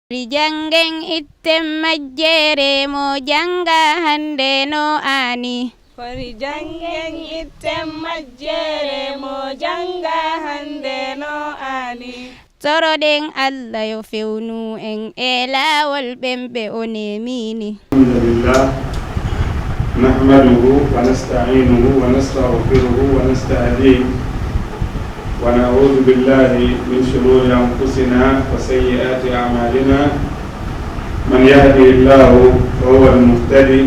Jangen itten majjere mo janga hande no ani. Fari jangen itten majjere mo janga hande no ani. Toroɗen Allah yo fewnu en e laawol ɓemɓe o nemini. Alhamdulillah nahmaduhu wa nasta'inuhu wa nastaghfiruhu wa nastahdihi wa na'udhu billahi min shururi anfusina wa sayyiati a'malina man yahdihillahu fahuwa al-muhtadi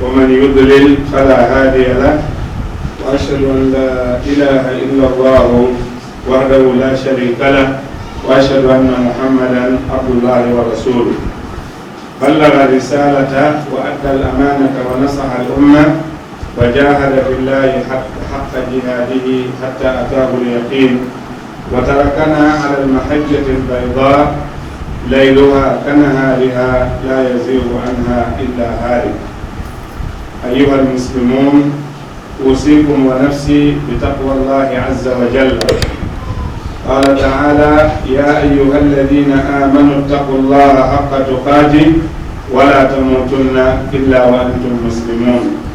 wa man yudlil fala hadiya lahu wa ashhadu an la ilaha illa Allah wahdahu la sharika lahu wa ashhadu anna Muhammadan abdullahi wa rasuluhu. بلغ الرسالة وأدى الأمانة ونصح الأمة وجاهد في الله حق جهاده حتى أتاه اليقين وتركنا على المحجة البيضاء ليلها كنهارها لا يزيغ عنها إلا هالك. أيها المسلمون أوصيكم ونفسي بتقوى الله عز وجل. قال تعالى: يا أيها الذين آمنوا اتقوا الله حق تقاته ولا تموتن إلا وأنتم مسلمون.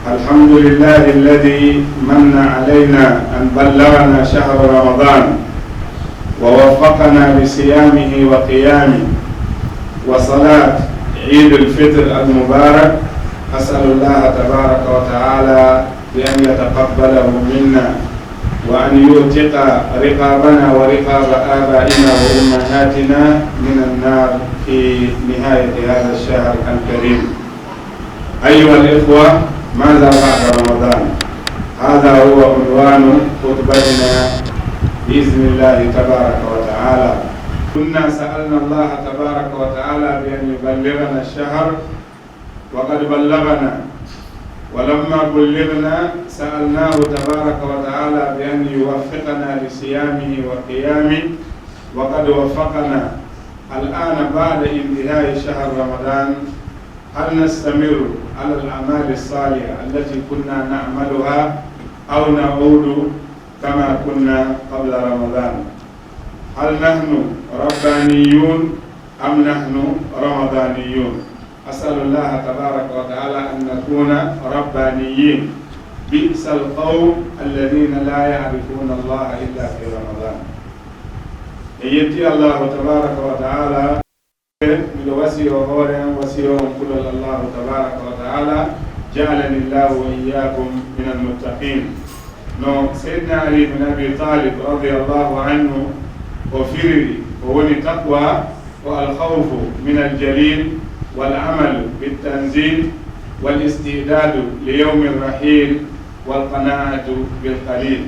الحمد لله الذي من علينا أن بلغنا شهر رمضان ووفقنا لصيامه وقيامه وصلاة عيد الفطر المبارك. أسأل الله تبارك وتعالى بأن يتقبله منا وأن يوثق رقابنا ورقاب آبائنا وأمهاتنا من النار في نهاية هذا الشهر الكريم. أيها الإخوة، ماذا بعد رمضان؟ هذا هو عنوان خطبتنا بإذن الله تبارك وتعالى. كنا سألنا الله تبارك وتعالى بأن يبلغنا الشهر وقد بلغنا، ولما بلغنا سألناه تبارك وتعالى بأن يوفقنا لصيامه وقيامه وقد وفقنا. الآن بعد انتهاء شهر رمضان هل نستمر على الأعمال الصالحة التي كنا نعملها أو نعود كما كنا قبل رمضان؟ هل نحن ربانيون أم نحن رمضانيون؟ أسأل الله تبارك وتعالى أن نكون ربانيين. بئس القوم الذين لا يعرفون الله إلا في رمضان. يأتي الله تبارك وتعالى بالوسي وهورا وسيهم كل الله تبارك وتعالى جعلني الله وإياكم من المتقين. سيدنا علي بن أبي طالب رضي الله عنه وفرري وولي تقوى والخوف من الجليل والعمل بالتنزيل والاستعداد ليوم الرحيل والقناعة بالقليل.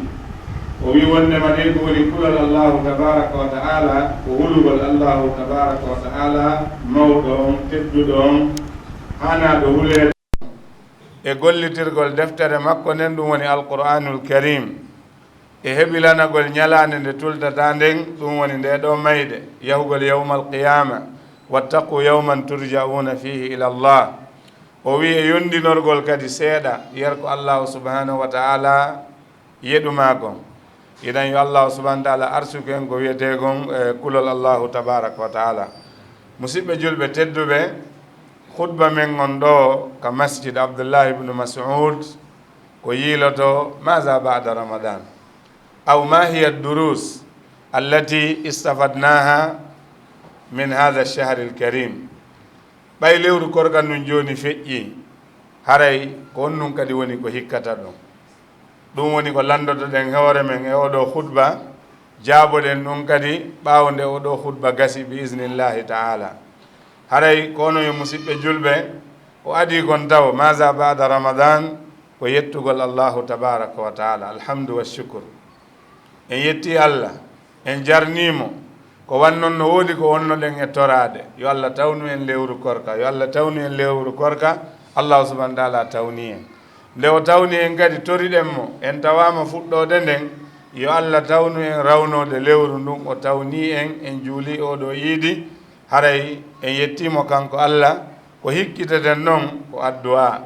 ويوند مدينة ولكل الله تبارك وتعالى وولغل الله تبارك وتعالى موضوع تبدون أنا دولة يقول ترقل دفتر مكو نندون القرآن الكريم يهبلنا قل نيلان نتول تتاندين دون ندو ميد يهقل يوم القيامة wattaqu yawman turja'una fihi ila Allah. O wi e yondinorgol kadi seeɗa yerko allahu subhanahu wa ta'ala yeɗumagon. iɗan yo allahu subhanahu wa ta'ala arsuku en ko wiyetegon kulol allahu tabaraka wa ta'ala. musidɓe julɓe tedduɓe, khutba men on ɗo ka masjid Abdullah ibn Mas'ud ko yiloto maza ba'da ramadan aw ma hiya ad-durus allati istafadnaha min hada ash-shahr al-karim. ɓay lewru korka nun joni feƴƴi haray ko on nun kadi woni ko hikkata ɗum. ɗum woni ko landoto ɗen hoore men e oɗo khutba, jaaboɗen ɗum kadi ɓawnde oɗo khutba gasi bi iznillahi ta'ala. haray kono yo musidɓe julɓe o adi kon taw maza ba'da ramadan ko yettugol allahu tabaraka wa ta'ala. alhamdu wa shukur, en yetti Allah, en jarnimo ko wannon no woodi ko wonnoɗen e torade. yo Allah tawnu en lewru korka, yo Allah tawnu en lewru korka. allahu subhanahu wa ta'ala tawni en. nde o tawni en kadi toriɗen mo en tawama fuɗɗode nden, yo Allah tawnu en rawnode lewru ndun. o tawni en juuli oɗo iidi. haray en yettimo kanko Allah. ko hikkiteten noon ko addu'a,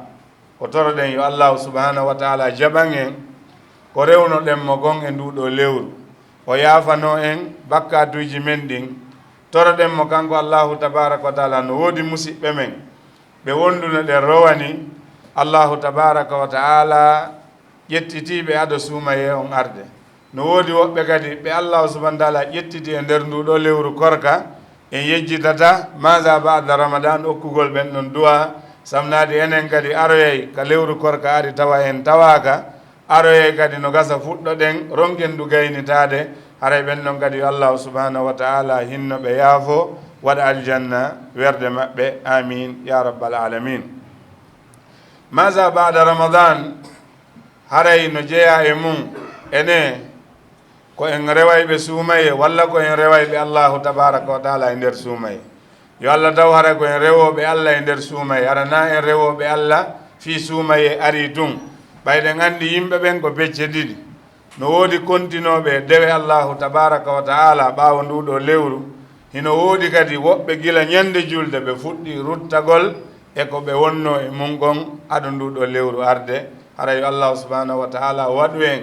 ko toroɗen yo allahu subhanahu wa ta'ala jaɓan en ko rewnoɗen mo gon e nduɗo lewru. o yaafano en bakkatuji men ɗin toroɗen mo kanko Allahu tabaraka wa taala no woodi musidɓe men ɓe wonduno ɗe rowani Allahu tabaraka wa taala ƴettitiɓe aɗa suumaye on arde no woodi woɓɓe kadi ɓe Allahu subhanahu wa taala ƴettiti e nder nduɗo lewru korka en yejjitata maza ba'da ramadan okkugol ɓen ɗon duwa samnade enen kadi aroyey ka lewru korka ari tawa en tawaka aroyey kadi no gasa fuɗɗoɗen ronken du gaynitade haray ɓen ɗon kadi Allahu subhanahu wa taala hinno ɓe yaafo waɗa aljanna werde maɓɓe amin ya rabbal alamin. maza ba'da ramadan haray no jeeya e mum ene ko en rewayɓe suumaye walla ko en rewayɓe Allahu tabaraka wa taala e nder suumaye yo Allah taw haray ko en rewoɓe Allah e nder suumaye arana en rewoɓe Allah fi suumaye ari tun ɓayɗen andi yimɓe ɓen ko becce ɗiɗi no woodi kontinoɓe dewe Allahu tabaraka wa taala ɓaawo nduɗo lewru hino woodi kadi woɓɓe gila ñande julde ɓe fuɗɗi ruttagol e ko ɓe wonno e mum gon aɗo nduɗo lewru arde haray Allahu subhanahu wa taala waɗu en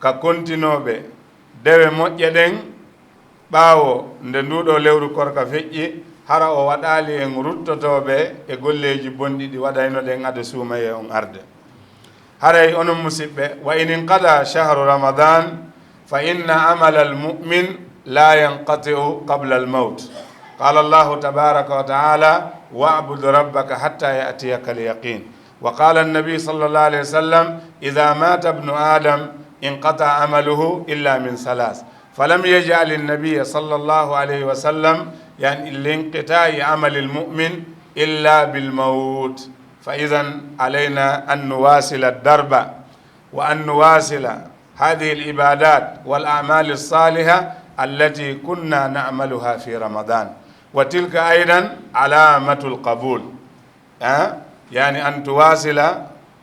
ka kontinoɓe dewe moƴƴe ɗen ɓaawo nde nduɗo lewru korka feƴƴi hara o waɗali en ruttotoɓe e golleji bonɗi ɗi waɗayno ɗen aɗa suumaye on arde haray onon musidɓe wa in inqada shahru ramadan fa inna amala almu'min la yanqati'u qabla almaut qala Allahu tabaraka wa taala wa'bud rabbaka hatta ya'tiyaka alyaqin wa qala an-nabi sallallahu alayhi wa sallam idha mata ibnu adam انقطع عمله إلا من ثلاث فلم يجعل النبي صلى الله عليه وسلم يعني لانقطاع عمل المؤمن إلا بالموت فإذا علينا أن نواصل الدرب وأن نواصل هذه العبادات والأعمال الصالحة التي كنا نعملها في رمضان وتلك أيضا علامة القبول يعني أن تواصل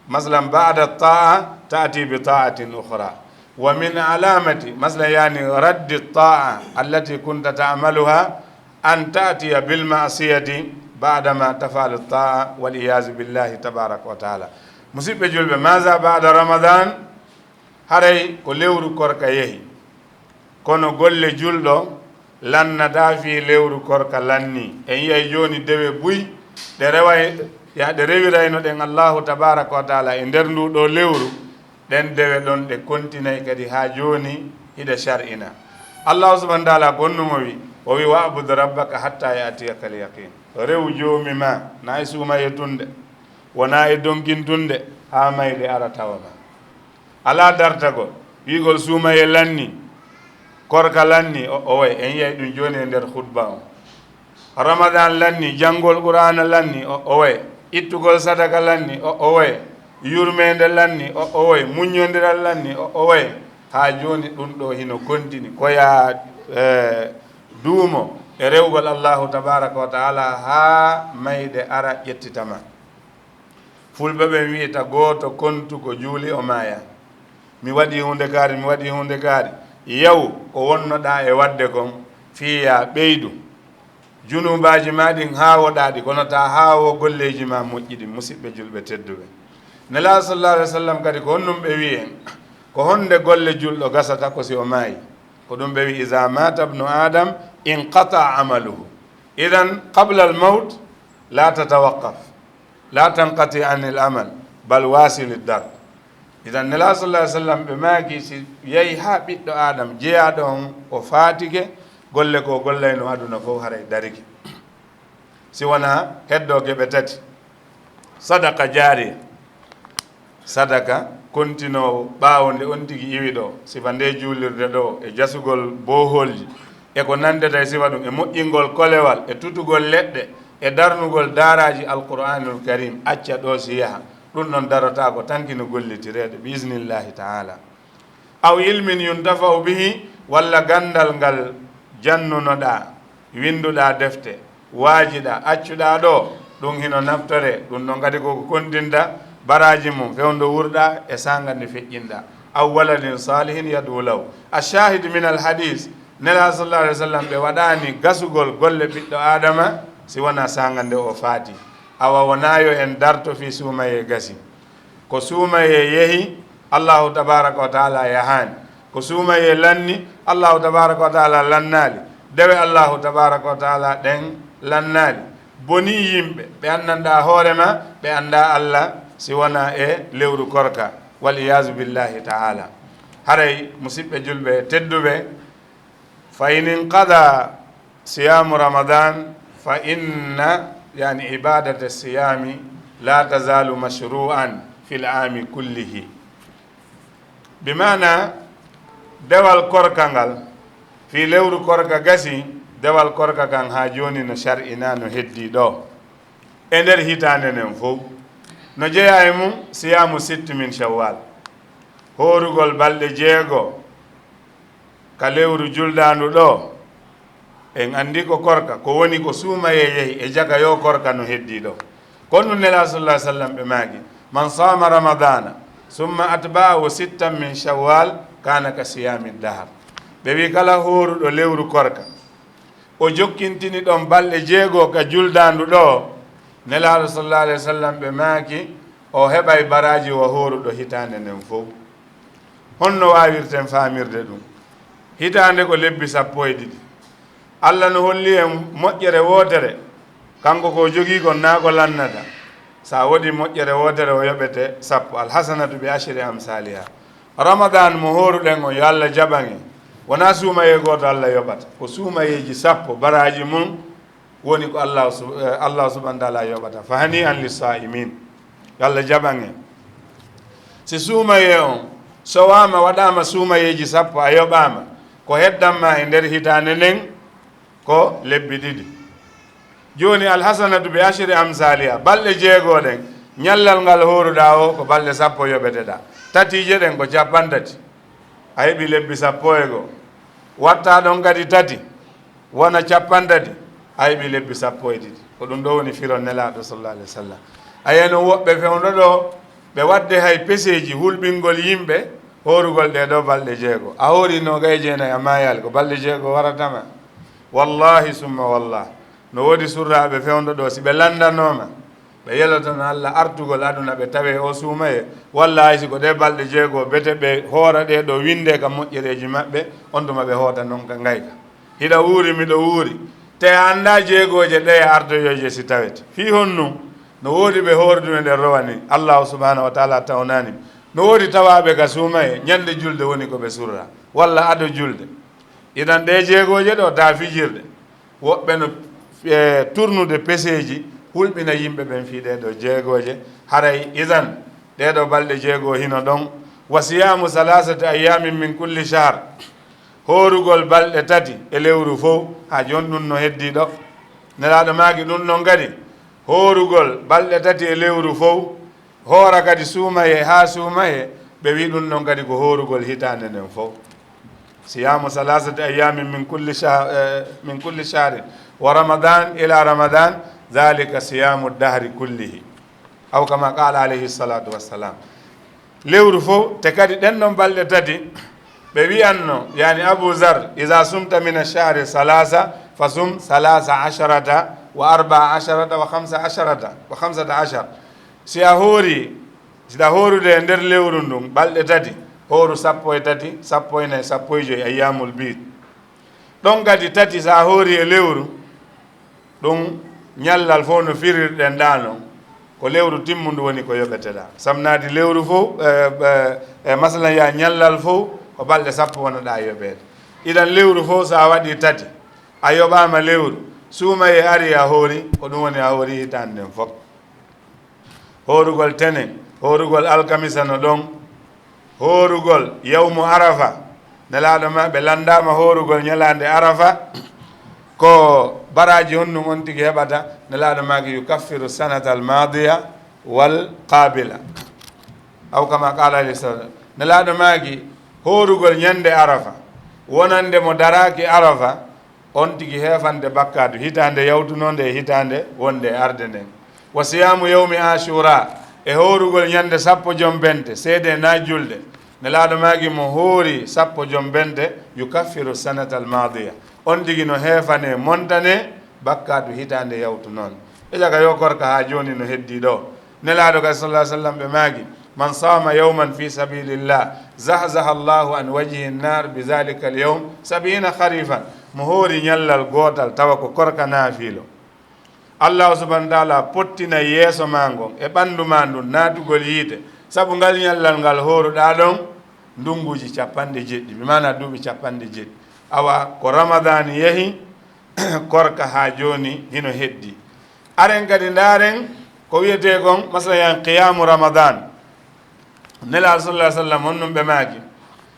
مثلا بعد الطاعة تأتي بطاعة أخرى ومن علامة مثلا يعني رد الطاعة التي كنت تعملها أن تأتي بالمعصية بعدما تفعل الطاعة والعياذ بالله تبارك وتعالى مصيبة جلبة ماذا بعد رمضان هري كليور كوركا يهي كونو قول جلدو لن دافي ليور كوركا لني إن يجوني دبي بوي ya de rewirayno ɗen Allahu tabaraka wa taala e nder nduɗo lewru ɗen dewe ɗon ɗe kontinay kadi ha joni hiɗa shar'ina Allahu subhanahu wa taala gonnumo wi o wi wa'bud rabbaka hatta ya'tiyaka al-yaqin rew joomi ma na e suumaye tunde wona e donkintunde ha mayde ara tawama ala dartago wigol suumaye lanni korka lanni o way en yiyay ɗum joni e nder khutba o ramadan lanni jangol qur'ana lanni o way ittugol sadaka lanni o way yurmede lanni o way muññodiral lanni o way ha joni ɗum ɗo hino kontini koya duumo e rewgol Allahu tabaraka wa taala ha mayde ara ƴettitama fulɓe ɓe wiyata goto kontuko juuli o maaya mi waɗi hunde kaari yaw ko wonnoɗa e wadde kon fiya ɓeydu junubaji ma ɗin haawoɗaɗi kono ta haawo golleji ma moƴƴiɗi musidɓe julɓe tedduɓe nela sallallahu alaihi wa sallam kadi ko honnum ɓe wi en ko honde golle julɗo gasata ko si o maayi ko ɗum ɓe wi iza mata ibnu adam inqata amaluhu idan qabla al maut la tatawaqqaf la tanqati an al amal bal wasil ad-dar idan nela sallallahu alaihi wa sallam ɓe maaki si yehi ha ɓiɗɗo adam jeeyaɗo on o faatike golle ko gollayno aduna fof haray dariki si wona heddo geɓe tati sadaka jaariya sadaka kontinowo ɓaawo nde on tigi iwi ɗo sifa nde juulirde ɗo e jasugol boholji e ko nandeta e sifa ɗum e moƴƴingol kolewal e tutugol leɗɗe e darnugol daaraji alqur'anul karim acca ɗo si yaha ɗum ɗon darata ko tankino gollitireede bisnillahi taala aw ilmin yuntafau bihi walla gandal ngal jannunoɗa winduɗa defte waajiɗa accuɗa ɗo ɗum hino naftore ɗum ɗon kadi koko kontinta baraji mum fewndo wurɗa e sangande feƴƴinɗa aw waladin salihin yadu law ashahid min al hadis nela sallallahu alaihi wasallam ɓe waɗani gasugol golle ɓiɗɗo adama si wona sangande o faati awa wonayo en darto fi suumaye gasi ko suumaye yehi allahu tabaraka wa taala yahani ko suumaye lanni allahu tabaraka wa taala lannali dewe allahu tabaraka wa taala ɗen lannaɗi boni yimɓe ɓe annanda hoorema ɓe anda allah si wona e lewru korka waliyasu billahi taala haray musidɓe julɓe tedduɓe fa in inqada siyamu ramadan fa inna yani ibadata siyami la tazalu mashru'an fil ami kullihi bimana dewal korka ngal fi lewru korka gasi dewal korka kan ha joni no shar'ina no heddi ɗo e nder hitande nden fof no jeeya e mum siyamu 6 min shawwal horugol balɗe 6 ka lewru juldandu ɗo en andi ko korka ko woni ko suumaye yehi e jaga yo korka no heddi ɗo kono ɗum nela sallah sallam ɓe maagi man sama ramadana summa atba'ahu 6 min shawwal kana ka siyami dahar ɓe wi kala horuɗo lewru korka o jokkintini ɗon balɗe 6 ka juldandu ɗo nelaɗo sallallahu alayhi wa sallam ɓe maaki o heɓay baraji o horuɗo hitande nden fof honno wawirten famirde ɗum hitande ko lebbi 12 allah no holli en moƴƴere wotere kanko ko jogii kon naa ko lannata sa waɗi moƴƴere wotere o yoɓete 10 alhasanatu bi ashri amsaliha ramadan mo horuɗen o yo allah jaɓange wona suumaye goto allah yoɓata ko suumayeji 10 baraji mum woni ko allah subhanahu wa taala yoɓata fa hani an lissaimin yo allah jaɓange si suumaye on sowama waɗama suumayeji 10 a yoɓama ko heddanma e nder hitande nden ko lebbi 2 joni alhasanatu bi ashri amsaliha balɗe 6 ɗen ñallal ngal horuɗa o ko balɗe 10 yoɓeteɗa tatije ɗen ko 30 a heeɓi lebbi 11 watta ɗon kadi 3 wona 30 a heeɓi lebbi 12 ko ɗum ɗo woni firon nelaɗo sallallah alih wa sallam a yiyano woɓɓe fewno ɗo ɓe wadde hay peseji hulɓingol yimɓe horugol ɗe ɗo balɗe 6 a hori no gay jeenayi a mayal ko balɗe 6 waratama wallahi summa wallah no woodi surraɓe fewndo ɗo si ɓe landanoma ɓe yelotono allah artugol aduna ɓe tawe o suumaye walla hay siko ɗe balɗe 6 bete ɓe hoora ɗe ɗo winde ka moƴƴereji maɓɓe on tuma ɓe hoota noon ka gayka hiɗa wuuri miɗo wuuri te anda 6 ɗe artoyoje si tawete fi honnu no woodi ɓe hoordume nder rowani allahu subhanahu wa taala tawnani no woodi tawaɓe ka suumaye ñande julde woni koɓe surra walla ado julde idan ɗe 6 ɗo ta fijirde woɓɓe no tournude peseji hulɓina yimɓe ɓen fi ɗeɗo 6 haray idan ɗeɗo balɗe 6 hino ɗon wa siyamu 3 ayamin min kulli shahr horugol balɗe 3 e lewru fof ha joni ɗum no heddi ɗo nelaɗo maaki ɗum ɗon kadi horugol balɗe 3 e lewru fof hoora kadi suumaye ha suumaye ɓe wi ɗum ɗon kadi ko horugol hitande nden fof siyamu 3 ayamin min kulli shahrin wa ramadan ila ramadan dhalika siyamu dahri kullihi aw kama qala alayhi salatu wassalam lewru fof te kadi ɗen ɗon balɗe 3 ɓe wiyanno yani abou zar ida sumta min ashahri 3 fa sum 13 wa 14 wa 15 si a hoori siɗa horude e nder lewru ndun balɗe 3 horu 13 14 15 ayyamul bid ɗon kadi 3 sa hoori e lewru ɗum ñallal fof no firirɗen ɗa noon ko lewru timmundu woni ko yoɓeteɗa samnadi lewru fof masalan ya ñallal fof ko balɗe 10 wonoɗa yoɓede idan lewru fof sa waɗi 3 a yoɓama lewru suumaye ari a hoori ko ɗum woni a hoori hitande nden fof horugol tenen horugol alkamisa no ɗon horugol yawmu arafa nelaɗo ma ɓe landama horugol ñalande arafa ko baraji honɗum on tigi heɓata nelaɗo maki yukaffiru sanata al madiya wal qabila aw kama qala alayhi salam nelaɗo maki horugol ñande arafa wonande mo daraki arafa on tigi hefande bakkatu hitande yawtunode e hitande wonde arde nden wa siyamu yawmi ashura e horugol ñande 10 jom bente seede na julde nelaɗo maki mo hoori 10 jom bente yukaffiru sanata al madiya on tigi no hefane montane bakkatu hitande yawtu noon e jaga yo korka ha joni no heddi ɗo nelaɗo ka sallah sallam ɓe maagi man sama yawman fi sabilillah zahzaha allahu an wajhi nnar bi dhalika al yawm 70 kharifan mo hoori ñallal gootal tawa ko korka naafilo allahu subahanahu wa taala pottina yeeso ma ngon e ɓanndu ma ndun naatugol yiite sabu ngal ñallal ngal hooruɗaa ɗon ndunguji 7 mi mana duuɓi 7 awa ko ramadan yehi korka haa jooni hino heddi aren kadi ndaaren ko wiyete kon masalan qiyamu ramadan nelal sallah sallam honnum ɓe maaki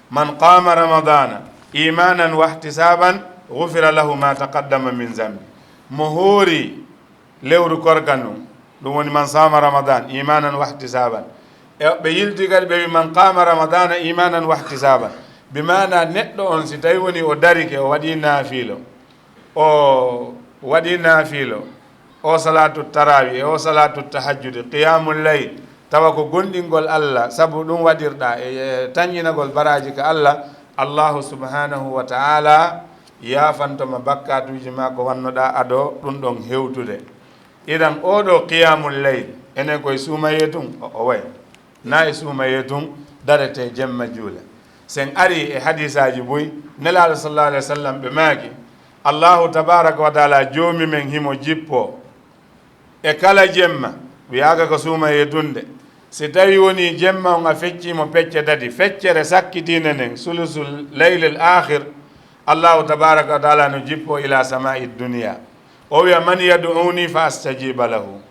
man qama ramadana imanan wa ihtisaban gufira lahu ma taqaddama min zambi mo hoori lewru korka ndun ɗum woni man sama ramadan imanan wa ihtisaban e ɓe yilti kadi ɓe wi man qama ramadana imanan wa ihtisaban bimana neɗɗo on si tawi woni o darike o waɗi naafilo o salatu tarawi e o salatu tahajjude qiyamul layl tawa ko gonɗingol allah sabu ɗum waɗirɗa e tañƴinagol baraji ka allah allahu subhanahu wa taala yafantoma bakkatuji ma ko wannoɗa aɗo ɗum ɗon hewtude idan oɗo qiyamul layl enen koye suumaye tun o way na e suumaye tun darete jemma juula sen ari e hadisaji boyi nelaɗo sallallahu alih wa sallam ɓe maaki allahu tabaraka wa taala joomi men himo jippo e kala jemma wiyaka ko suumaye tunde si tawi woni jemma on a feccimo pecce tati feccere sakkitine nen sulusul laylel akhir allahu tabaraka wa taala no jippo ila samai dunia o wiya man yad'uni fa astajiba lahu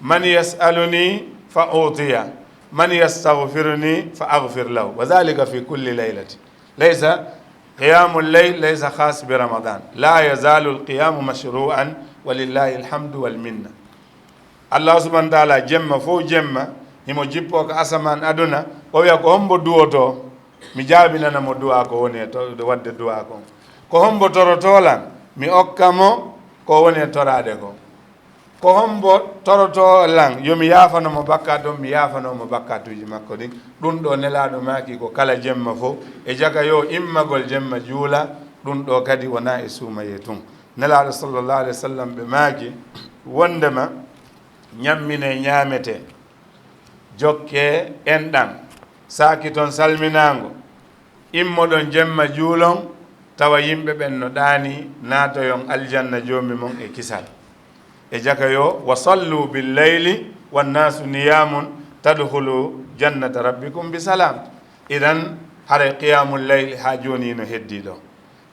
man yasaluni fa utiya man yastaghfiruni fa aghfir lahu wa dhalika fi kulli laylati laysa qiyamul layl laysa khas bi ramadan la yazalu alqiyamu mashru'an walillahi alhamdu wal minna allah subhanahu wa taala jemma fof jemma himo jippo ko asaman aduna o wiya ko hombo duwoto mi jaabinanamo du'a ko woni e wadde du'a ko ko hombo torotolan mi okkamo ko woni e torade ko hombo torotolan yomi yafanomo bakkat ɗon mi yafanomo bakkatuji makko ɗin ɗum ɗo nelaɗo maki ko kala jemma fof e jaga yo immagol jemma juula ɗum ɗo kadi wona e suumaye tun nelaɗo sallllahu alih wa sallam ɓe maaki wondema ñammine ñaamete jokke enɗan saaki toon salminago immoɗon jemma juulon tawa yimɓe ɓen no ɗaani naatoyon aljanna joomi mon e kisal e jaka yo wa sallu billeyli wannasu niyamun tadkhulu jannata rabbikum bi salam idan hara qiyamul leyli ha joni no heddi ɗo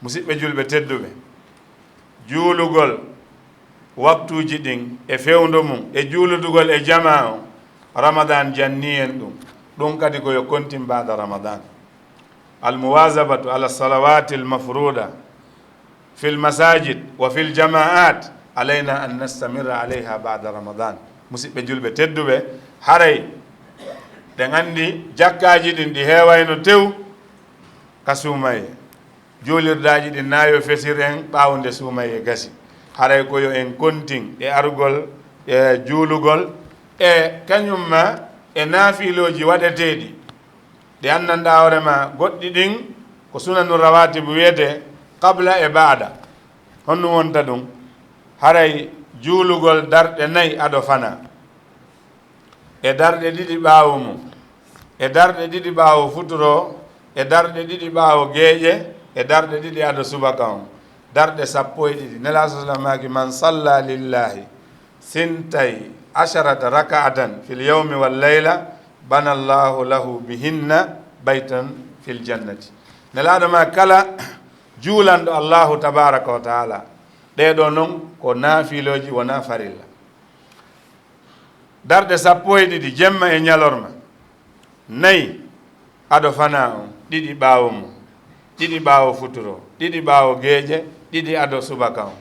musidɓe julɓe tedduɓe juulugol waktuji ɗin e fewndo mum e juuludugol e jama o ramadan janni en ɗum kadi koyo kontin bada ramadan almuwasabatu ala salawati almafruda fi lmasajid wa fi ljamaat alayna an nastamira alayha bada ramadan musidɓe julɓe tedduɓe haray ɗen andi jakkaji ɗin ɗi heewayno tew ka suumaye juulirdaji ɗin nayo fesir en ɓawnde suumaye gasi haray koyo en kontin e argol e juulugol e kañumma e naafiloji waɗeteɗi ɗi annanɗa hoorema goɗɗi ɗin ko sunanu rawatibu wiyete qabla e baada honno wonta ɗum haray juulugol darɗe 4 aɗo fana e darɗe 2 ɓaawo mum e darɗe 2 ɓaawo futuro e darɗe 2 ɓaawo geeƴe e darɗe 2 aɗo subaka on darɗe 12 nela sallam maki man salla lillahi sintay asharata raka'atan fil yawmi wal layla bana allahu lahu bihinna baytan fil jannati nelaɗo ma kala juulanɗo allahu tabaraka wa taala ɗeɗo noon ko naafiloji wona farilla darɗe 12 jemma e ñalorma 4 aɗo fana on 2 ɓaawo mum 2 ɓaawo futuro 2 ɓaawo geeƴe 2 aɗo subaka on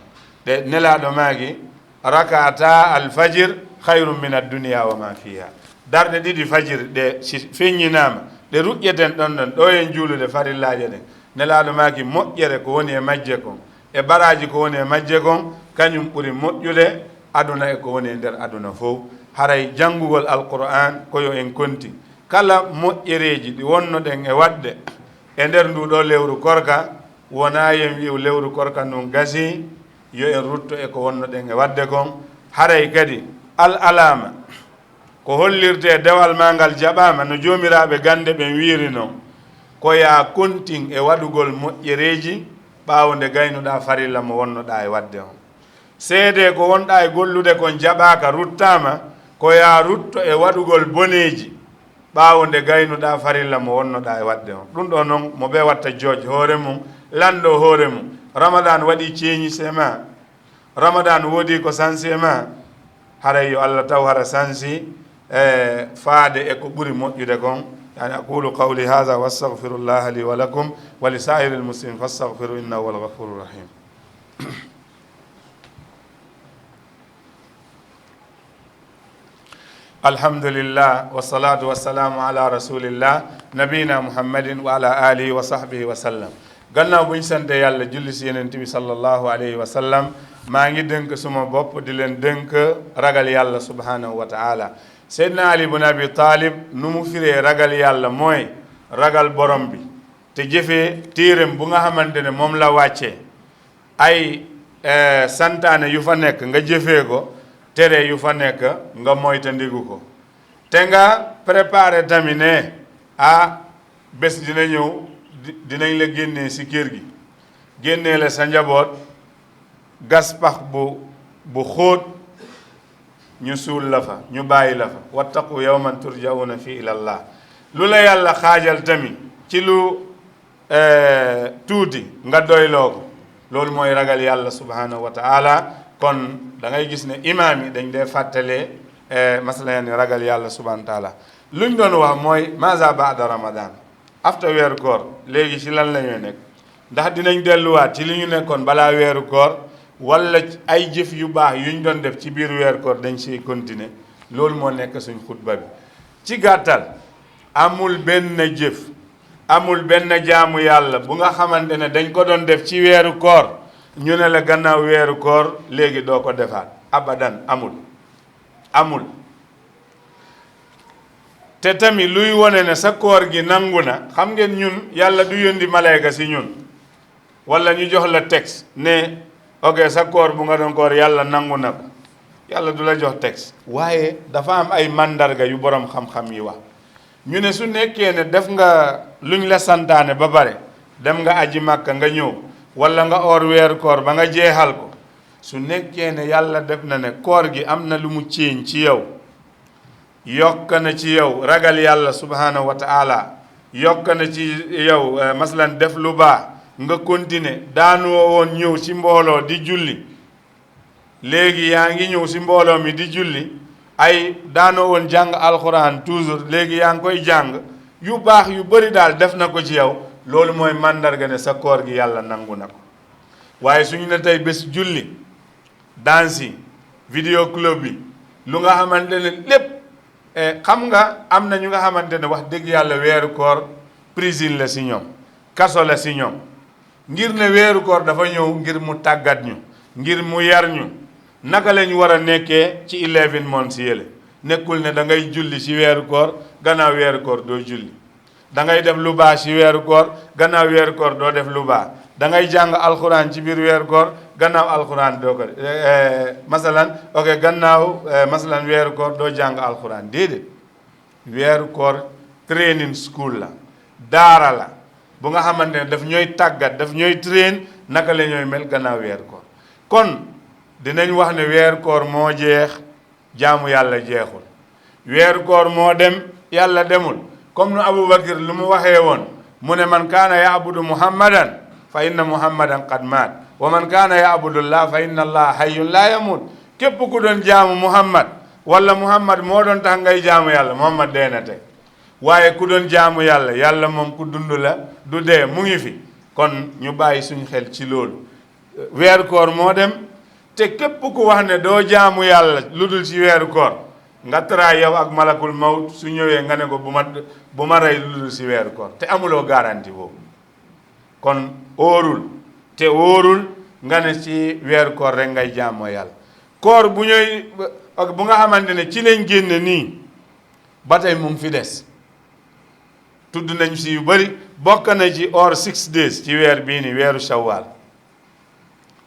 ɗe nelaɗo maagi rakata alfajir hayrum min addunia wa ma fiha darɗe 2 fajir ɗe feññinama ɗe ruƴƴeten ɗon ɗon ɗo en juulude farillaje ɗen nelaɗo maaki moƴƴere ko woni e majje kon e baraji ko woni e majje kon kañum ɓuri moƴƴude aduna e ko woni e nder aduna fof haray janngugol alquran koyo en konti kala moƴƴereji ɗi wonnoɗen e waɗde e nder nduɗo lewru korka wona yen wiw lewru korka ndun gasi yo en rutto e ko wonnoɗen e waɗde kon haray kadi al alama ko hollirte dewal ma ngal jaɓama no jomiraɓe gande ɓen wiiri noon ko ya kontin e waɗugol moƴƴereji ɓaawde gaynuɗa farilla mo wonnoɗa e wadde on seede ko wonɗa e gollude kon jaɓaka ruttama ko ya rutto e waɗugol boneji ɓaawde gaynuɗa farilla mo wonnoɗa e wadde on ɗum ɗo noon mo ɓe watta jooje hoore mum lanɗo hoore mum ramadan waɗi ceeñise ma ramadan woodi ko sansi e ma haray yo allah taw hara sansi e faade e ko ɓuri moƴƴude kon yani aqulu qawli hadha wa astaghfirullaha li wa lakum wa li sa'iril muslimin fastaghfiru innahu huwal ghafurur rahim alhamdulillah wassalatu wassalamu ala rasulillah nabina muhammadin wa ala alihi wa sahbihi wa sallam gannaaw buñ sante yàlla julli si yonent bi sallallahu alayhi wa sallam maa ngi dénk suma bopp di leen dénk ragal yàlla subhanahu wa taala seydna ali ibn abi talib nu mu firee ragal yàlla mooy ragal borom bi te jëfee téeram bu nga xamante ne moom la wàccee ay santaane yu fa nekk nga jëfee ko tere yu fa nekk nga moytandiku ko te nga préparé tamit ne bés dina ñëw dinañ la génnee si kër gi génnee la sa njaboot gas pax bu xóot ñu suul la fa ñu bàyyi la fa wattaqu yawman turjauna fi ilallah lu la yàlla xaajal tamit ci lu tuuti nga doyloo ko loolu mooy ragal yàlla subhanahu wa taala kon da ngay gis ne imaam yi dañ dee fàttalee masala ni ragal yàlla subhanahu wa taala luñ doon wax mooy maza baada ramadan after weeru koor léegi ci lan la ñuy nekk ndax dinañ delluwaat ci li ñu nekkoon balaa weeru koor wala ay jëf yu baax yuñ doon def ci biir weeru koor dañ siy continuer loolu moo nekk suñ xutba bi ci gàttal amul benn jëf amul benn jaamu yàlla bu nga xamante ne dañ ko doon def ci weeru koor ñu ne la gannaaw weeru koor léegi doo ko defaat abadan amul te tamit luy wone ne sa koor gi nangu na xam ngeen ñun yàlla du yónni malayka si ñun wala ñu jox la texte ne ok sa koor bu nga doon koor yàlla nangu na ko yàlla du la jox texte waaye dafa am ay mandarga yu borom xam-xam yi wax ñu ne su nekkee ne def nga luñ la santaane ba bare dem nga aji màkka nga ñëw wala nga oor weeru koor ba nga jeexal ko su nekkee ne yàlla def na ne koor gi am na lu mu ciiñ ci yow yokk na ci yow ragal yàlla subhanahu wa taala yokk na ci yow masalan def lu baax nga continuer daanoo woon ñëw ci mbooloo di julli léegi yaa ngi ñëw ci mbooloo mi di julli ay daanoo woon jàng alxuraan toujours léegi yaa ngi koy jàng yu baax yu bëri daal def na ko ci yow loolu mooy màndarga ne sa koor gi yàlla nangu na ko waaye suñu ne tey bés julli dansi vidéo club bi lu nga xamante ne lépp xam nga am na ñu nga xamante ne wax dëgg yàlla weeru koor prison la si ñoom kaso la si ñoom ngir ne weeru koor dafa ñëw ngir mu tàggat ñu ngir mu yar ñu naka lañ war a nekkee ci 11 months yële nekkul ne da ngay julli ci weeru koor gannaaw weeru koor doo julli da ngay def lu baax ci weeru koor gannaaw weeru koor doo def lu baax da ngay jàng alxuraan ci biir weeru koor gannaaw alxuraan doo ko masalan ok gannaaw masalan weeru koor doo jàng alxuraan déedéet weeru koor training school la daara la bu nga xamante ne daf ñooy tàggat daf ñooy train naka la ñooy mel gannaaw weeru koor kon dinañ wax ne weeru koor moo jeex jaamu yàlla jeexul weeru koor moo dem yàlla demul comme nu Abubakar lu mu waxee woon mu ne man kaana yaabudu muhammadan fa inna muhammadan qad maat wa man kaana yaabudullah fa inna allah hayyun laa yamut képp ku doon jaamu muhammad wala muhammad moo doon tax ngay jaamu yàlla muhammad dee na tey waaye ku doon jaamu yàlla yàlla moom ku dund la du dee mu ngi fi kon ñu bàyyi suñu xel ci loolu weeru koor moo dem te képp ku wax ne doo jaamu yàlla lu dul ci weeru koor nga tara yow ak malakul mawt su ñëwee nga ne ko bu ma rey lu dul ci weeru koor te amuloo garanti boobu kon óorul te óorul nga ne ci weeru koor rek ngay jaamoo yàlla koor bu ñëw bu nga xamante ne ci lañ génne nii ba tey mu ngi fi des tudd nañ si yu bëri bokk na ci or 6 days ci weer bii nii weeru shawwal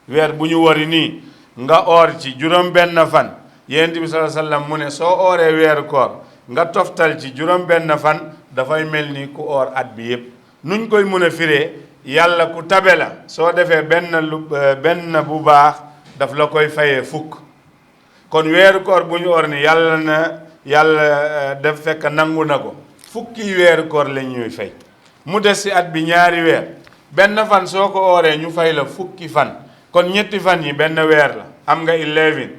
weer bu ñu wari nii nga or ci juróom benn fan yonent bi sallallahu alayhi wasallam mu ne soo ooree weeru koor nga toftal ci juróom benn fan dafay mel ni ku or at bi yëpp nuñ koy mën a firee yàlla ku tabe la soo defee benn bu baax daf la koy fayee fukk kon weeru koor bu ñu or ni yàlla def fekk nangu na ko fukki weeru koor la ñuy fay mu des ci at bi ñaari weer benn fan soo ko ooree ñu fay la fukki fan kon ñetti fan yi benn weer la am nga 11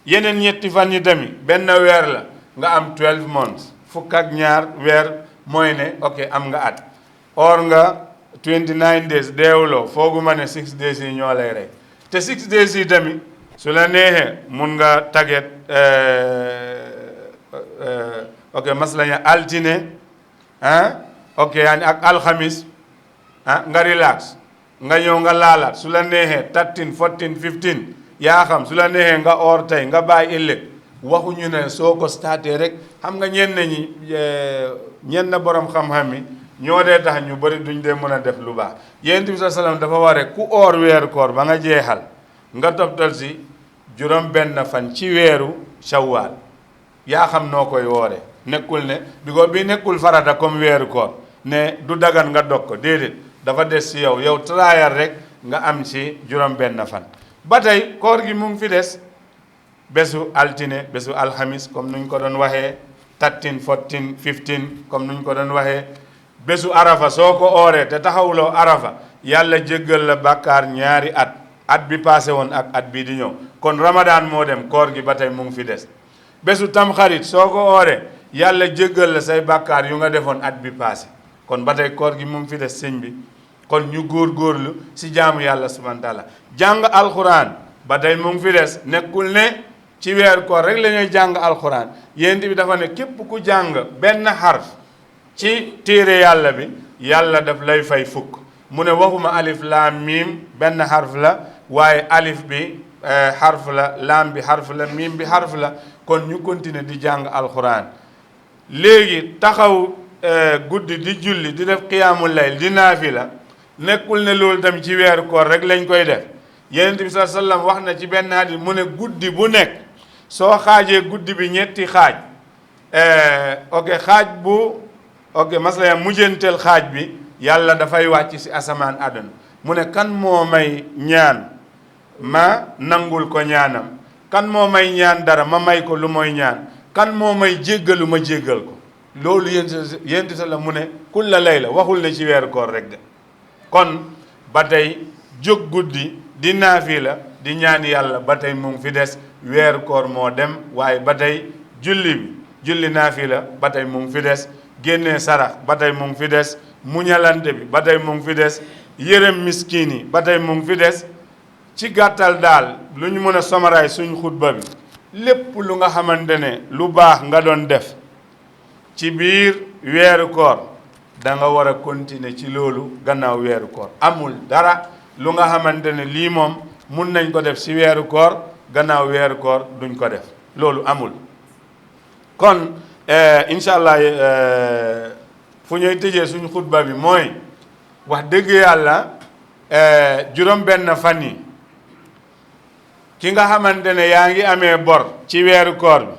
yeneen ñetti fan yi tamit benn weer la nga am 12 months fukk ak ñaar weer mooy ne ok am nga at or nga 29 days deewuloo fooguma ne 6 days yi ñoo lay rey te 6 days yi tamit su la neexee mun nga taget ok maslaña altine ok yaani ak alxamis nga relax nga ñëw nga laalaat su la neexee 13 14 15 yaa xam su la neexee nga or tey nga bàyyi ëllëg waxuñu ne soo ko starté rek xam nga ñenn borom xam-xam yi ñoo dee tax ñu bëri duñ dee mën a def lu baax Yonent bi sallam dafa ware ku oor weeru koor ba nga jeexal nga toptal si juróom benn fan ci weeru shawwal yaa xam noo koy wooree nekkul ne bi nekkul farata comme weeru koor ne du dagan nga dog ko déedéet dafa des si yow traayal rek nga am si juróom benn fan ba tey koor gi mu ngi fi des bésu altine bésu alxamis comme nuñ ko doon waxee 13 14 15 comme nuñ ko doon waxee bésu arafa soo ko ooree te taxawuloo arafa yàlla jéggal la bàkkaar ñaari at bi passé woon ak at bii di ñëw kon ramadan moo dem koor gi ba tey mu ngi fi des bésu tamxarit soo ko ooree yàlla jéggal la say bàkkaar yu nga defoon at bi passé kon ba tey koor gi mu ngi fi des sëñ bi kon ñu góorgóorlu si jaamu yàlla subhanahu wa taala jàng alxuraan ba tey mu ngi fi des nekkul ne ci weer koor rek la ñuy jàng alxuraan Yonent bi dafa ne képp ku jàng benn xarf ci téere yàlla bi yàlla daf lay fay fukk mu ne waxuma alif laam miim benn xarf la waaye alif bi xarf la laam bi xarf la miim bi xarf la kon ñu continuer di jàng alxuraan léegi taxaw guddi di julli di def qiyaamul layl di naafila nekkul ne loolu tam ci weeru koor rek lañ koy def Yonent bi sallallahu alayhi wasallam wax na ci benn hadith mu ne guddi bu nekk soo xaajee guddi bi ñetti xaaj xaaj bu masala mujjanteel xaaj bi yàlla dafay wàcc si asamaan àdduna mu ne kan moo may ñaan ma nangul ko ñaanam kan moo may ñaan dara ma may ko lu mooy ñaan kan moo may jéggalu ma jéggal ko loolu Yonent bi la mu ne kulla layla waxul ne ci weeru koor rek de kon ba tey jóg guddi di naafila di ñaan yàlla ba tey mu ngi fi des weeru koor moo dem waaye ba tey julli naafila ba tey mu ngi fi des génnee sarax ba tey mu ngi fi des muñalante bi ba tey mu ngi fi des yërëm miskin yi ba tey mu ngi fi des ci gàttal daal lu ñu mën a somaraay suñ xutba bi lépp lu nga xamante ne lu baax nga doon def ci biir weeru koor da nga war a continuer ci loolu gannaaw weeru koor amul dara lu nga xamante ne lii moom mun nañ ko def ci weeru koor gannaaw weeru koor duñ ko def loolu amul kon incha allah fu ñuy tëjee suñu xutba bi mooy wax dëgg yàlla juróom benn fan yi ki nga xamante ne yaa ngi amee bor ci weeru koor bi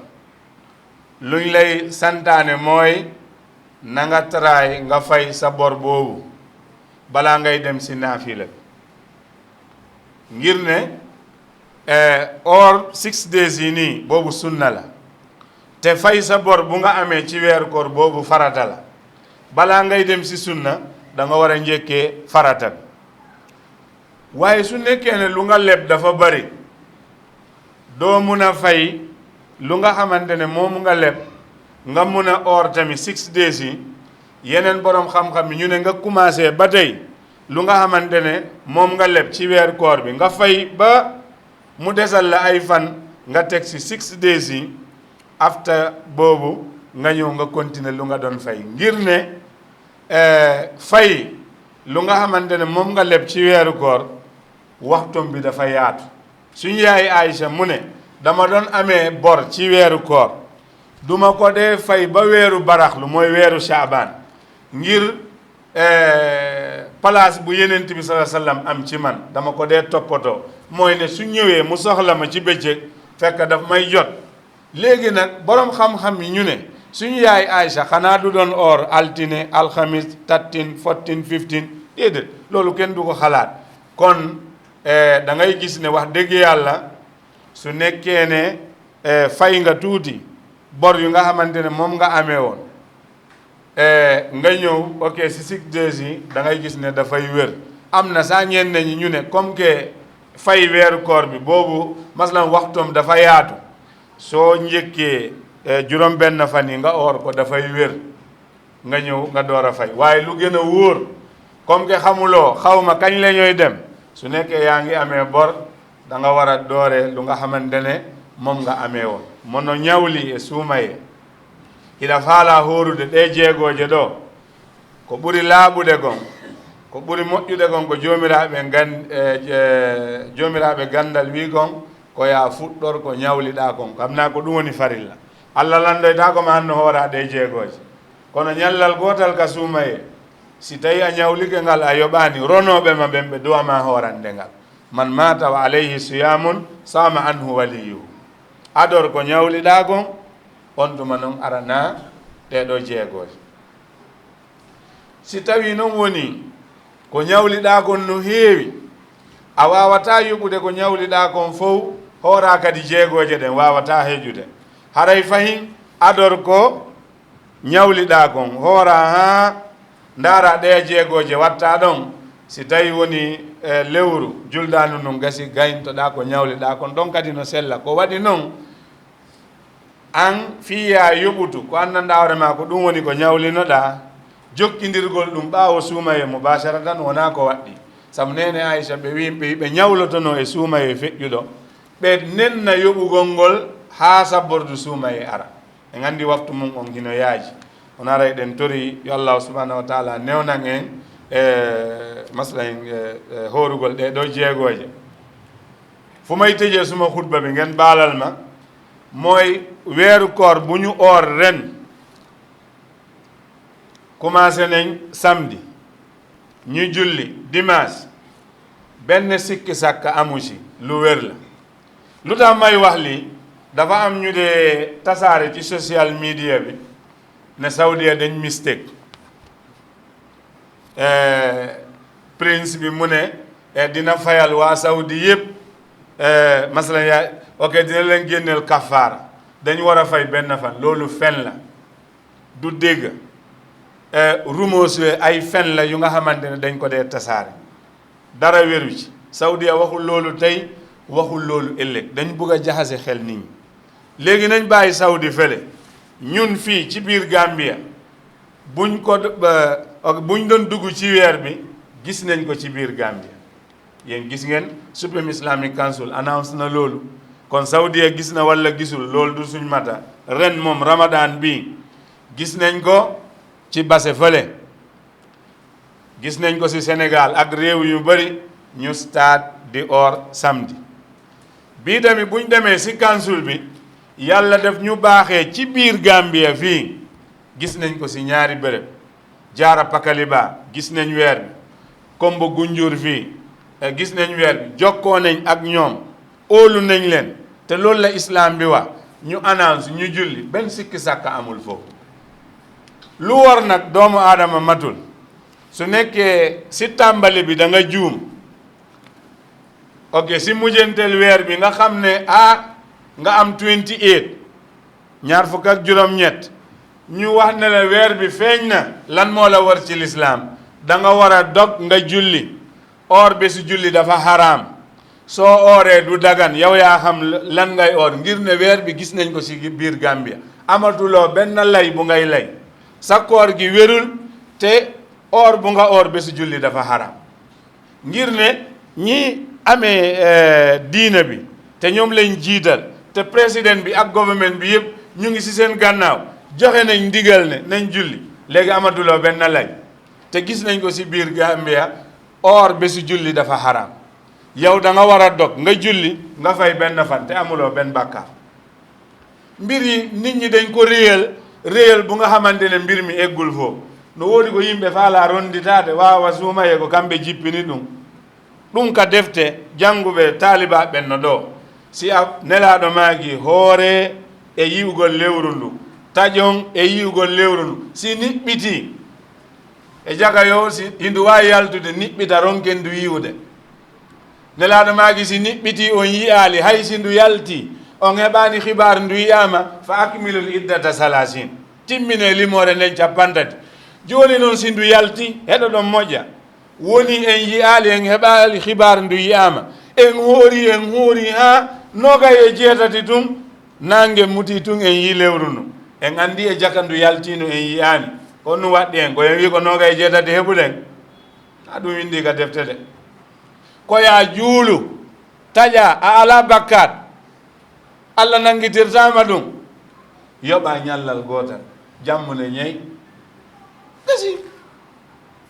luñ lay santaane mooy na nga taraay nga fay sa bor boobu balaa ngay dem si naafila ngir ne or 6 days yi nii boobu sunna la te fay sa bor bu nga amee ci weeru koor boobu farata la balaa ngay dem si sunna da nga war a njëkkee farata bi waaye su nekkee ne lu nga leb dafa bari doo mun a fay lu nga xamante ne moom nga leb nga mun a or tamit 6 days yi yeneen borom xam-xam yi ñu ne nga commencé ba tey lu nga xamante ne moom nga leb ci weeru koor bi nga fay ba mu desal la ay fan nga teg si 6 days yi after boobu nga ñëw nga continuer lu nga doon fay ngir ne fay lu nga xamante ne moom nga leb ci weeru koor waxtum bi dafa yaatu suñu yaay Aïcha mu ne dama doon amee bor ci weeru koor duma ko dee fay ba weeru baraxlu mooy weeru Shaabaan ngir place bu Yonent bi sallallahu alayhi wasallam am ci man dama ko dee toppatoo mooy ne su ñëwee mu soxla ma ci bëccëg fekk daf may jot léegi nag borom xam-xam yi ñu ne suñu yaay Aïcha xanaa du doon or altine alxamis 13 14 15 déedéet loolu kenn du ko xalaat kon da ngay gis ne wax dëgg yàlla su nekkee ne fay nga tuuti bor yu nga xamante ne moom nga amee woon nga ñëw ok si 6 days yi da ngay gis ne dafay wér am na saa ñeen ñi ñu ne comme que fay weeru koor bi boobu masalan waxtoom dafa yaatu soo njëkkee juróom benn fan yi nga oor ko dafay wér nga ñëw nga door a fay waaye lu gën a wóor comme que xamuloo xawma kañ la ñooy dem su nekkee yaa ngi amee bor da nga war a doore lu nga xamante ne moom nga amee woon mono ñawli e suumaye ida faala horude ɗe jeegooje ɗo ko ɓuri laaɓude gon ko ɓuri moƴƴude gon ko joomiraaɓe gandal wi gon ko ya fuɗɗor ko ñawliɗaa kon kam naa ko ɗum woni farilla allah landoytaa ko ma hanno hooraa ɗe jeegooje kono ñallal gootal ka suumaye si tawi a ñawlike ngal a yoɓaani ronooɓe ma ɓen ɓe duwama hoorande ngal man mata wa alayhi siyamun sama anhu waliyuhu ador ko ñawliɗaa gon on tuma noon arana ɗeɗo jeegooje si tawi noon woni ko ñawliɗaa kon no heewi a wawata yuɓude ko ñawliɗaa kon fof hoora kadi jeegooje ɗen wawata heƴude haray fayin ador ko ñawliɗaa kon hoora ha ndaara ɗe jeegooje watta ɗon si tawi woni lewru juldanu nun gasi gayntoɗa ko ñawliɗaa kon ɗon kadi no sella ko waɗi noon an fiya yoɓutu ko anndanɗa hoore ma ko ɗum woni ko ñawlinoɗa jokkidirgol ɗum ɓaawo suumaye mubasharatan wona ko waɗɗi sabu nene aicha ɓe wi ɓe ñawlotono e suumaye feƴƴuɗo ɓe nenna yoɓugol ngol ha sabbordu suumaye ara en anndi waftu mum on hino yaaji on ara eɗen tori yo allahu subahanahu wa taala newnan en masla en horugol ɗe ɗo jeegooje fumay tëjee suma hutba bi ngeen baalal ma mooy weeru koor bu ñu oor ren commencé nañ samedi ñu julli dimanche benn sikki sàkka amu ci lu wér la lu tax may wax lii dafa am ñu dee tasaare ci social media bi ne Saudia dañ mistake prince bi mu ne dina fayal waa Saudi yëpp masalan yaa ok dina leen génneel kafaara dañ war a fay benn fan loolu fen la du dégg rumeurs ay fen la yu nga xamante ne dañ ko dee tasaare dara wéru ci Saudia waxul loolu tey waxul loolu ëllëg dañ bëgg a jaxase xel nit ñi léegi nañ bàyyi Saudi fële ñun fii ci biir Gambia buñ doon dugg ci weer bi gis nañ ko ci biir Gambia yéen gis ngeen Supreme Islamic Council announce na loolu kon Saudia gis na walla gisul loolu du suñ mata ren moom Ramadan bi gis nañ ko ci base fële gis nañ ko ci Sénégal ak réew yu bari ñu start di or samedi bii tamit buñ demee ci council bi yàlla def ñu baaxee ci biir Gambia fii gis nañ ko ci ñaari bërëb Jaara Pakaliba gis nañ weer bi Kombo Gunjur fii gis nañ weer bi jokkoo nañ ak ñoom óolu nañ leen te loolu la islam bi wax ñu annonce ñu julli benn sikki sàkka amul foofu lu war nag doomu aadama matul su nekkee ci tàmbali bi da nga juum ok ci mujjanteel weer bi nga xam ne nga am 28 ñaar fukk ak juróom-ñett ñu wax ne la weer bi feeñ na lan moo la war ci lislaam da nga war a dog nga julli or bi si julli dafa xaraam soo ooree du dagan yow yaa xam lan ngay oor ngir ne weer bi gis nañ ko ci biir Gambia amatuloo benn lay bu ngay lay sa koor gi wérul te or bu nga or bi si julli dafa xaraam ngir ne ñi amee diina bi te ñoom lañ jiital te président bi ak gouvernement bi yëpp ñu ngi ci seen gannaaw joxe nañ ndigal ne nañ julli léegi amatuloo benn lay te gis nañ ko ci biir Gambia or bi si julli dafa xaraam yow da nga war a dog nga julli nga fay benn fan te amuloo benn bàkkaar mbir yi nit ñi dañ ko réyal bu nga xamante ne mbir mi eggul foofu no woodi ko yimɓe faala ronditaade waawa suumaye ko kamɓe jippini ɗum ka defte jannguɓe taalibaɓe no ɗo si a nelaaɗo maagi hoore e yiwgol lewru ndu taƴon e yiwgol lewru ndu si niɓɓiti e jaga yo si hindu wawi yaltude niɓɓita ronken ndu yiwde nelaɗo maki si niɓɓiti on yiyali hay si ndu yalti on heɓani hibar ndu yiyama fa akmilul iddata salasin timmine limore nden 50 joni noon si ndu yalti heɗo ɗon moƴƴa woni en yiyali en heɓali hibar ndu yiyama en hoori ha 27 tun nangue muti tun en yi lewru ndu en andi e jaka ndu yaltino en yiyani on nu waɗɗi en koyen wi ko 27 heɓuɗen ha ɗum windi ka defte de koya juulu taƴa a ala bakkat Allah nanguitirtama ɗum yoɓa ñallal gotal jammune ñayi gasi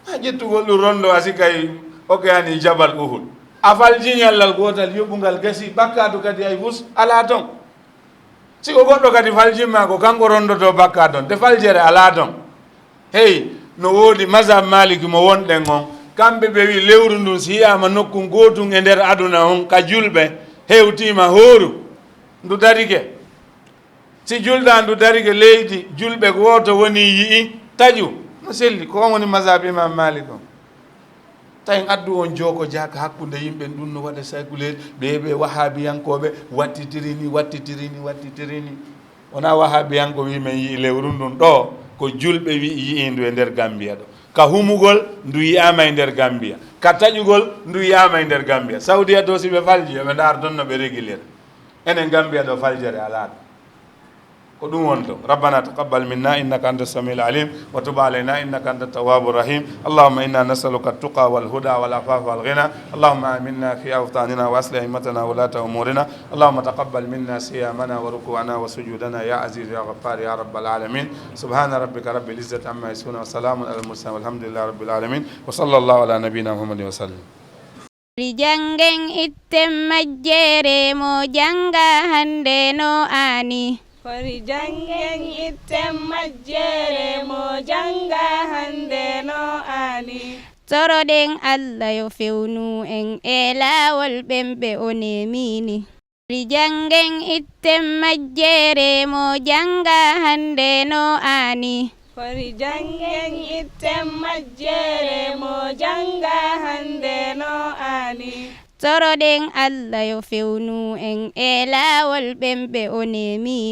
ha ƴettugol ɗum rondo asi kay okeyani jabal Uhud a falji ñallal gotal yoɓugal gasi bakkatu kadi ay fus ala ton siko goɗɗo kadi faljimma ko kanko rondoto bakka ton te faljere ala ton hey no woodi mazhab maliki mo wonɗen on kamɓe ɓe wi lewru ndun si yiyama nokku gotum e nder aduna on ka julɓe hewtima hooru ndu darike si julɗa ndu darike leydi julɓe goto woni yii taƴu no selli ko woni mazhab imam malik on tawi addu on joko jaka hakkude yimɓe ɗum no waɗa sakuleji ɓe wahabiyankoɓe wattitirini wona wahabiyanko wi men yii lewru ndun ɗo ko julɓe wi yii ndu e nder Gambia ɗo ka humugol ndu yiyama e nder Gambia ka taƴugol ndu yiyama e nder Gambia Saudia to si ɓe falji yoɓe ndar ɗon no ɓe réguliére enen Gambia ɗo faljere ala ɗo ko ɗum wonto rabbana taqabbal minna innaka anta samiul alim wa tub alayna innaka anta tawwabur rahim allahumma inna nas'aluka at-tuqa wal huda wal afafa wal ghina allahumma aminna fi awtanina wa aslih himmatana wa la umurina allahumma taqabbal minna siyamana wa ruku'ana wa sujudana ya aziz ya ghaffar ya rabbal alamin subhana rabbika rabbil izzati amma yasifun wa salamun alal mursalin walhamdulillahi rabbil alamin wa sallallahu ala nabiyyina muhammadin wa sallam Jangen itten majjere mo janga hande no ani Fori jangen itten majjere mo janga hande no ani Toroɗen Allah yo fewnu en e laawol ɓemɓe o nemini jangen itten majjere mo janga hande no ani Fori jangen itten majjere mo janga hande no ani Toroɗen Allah yo fewnu en e laawol ɓemɓe o nemini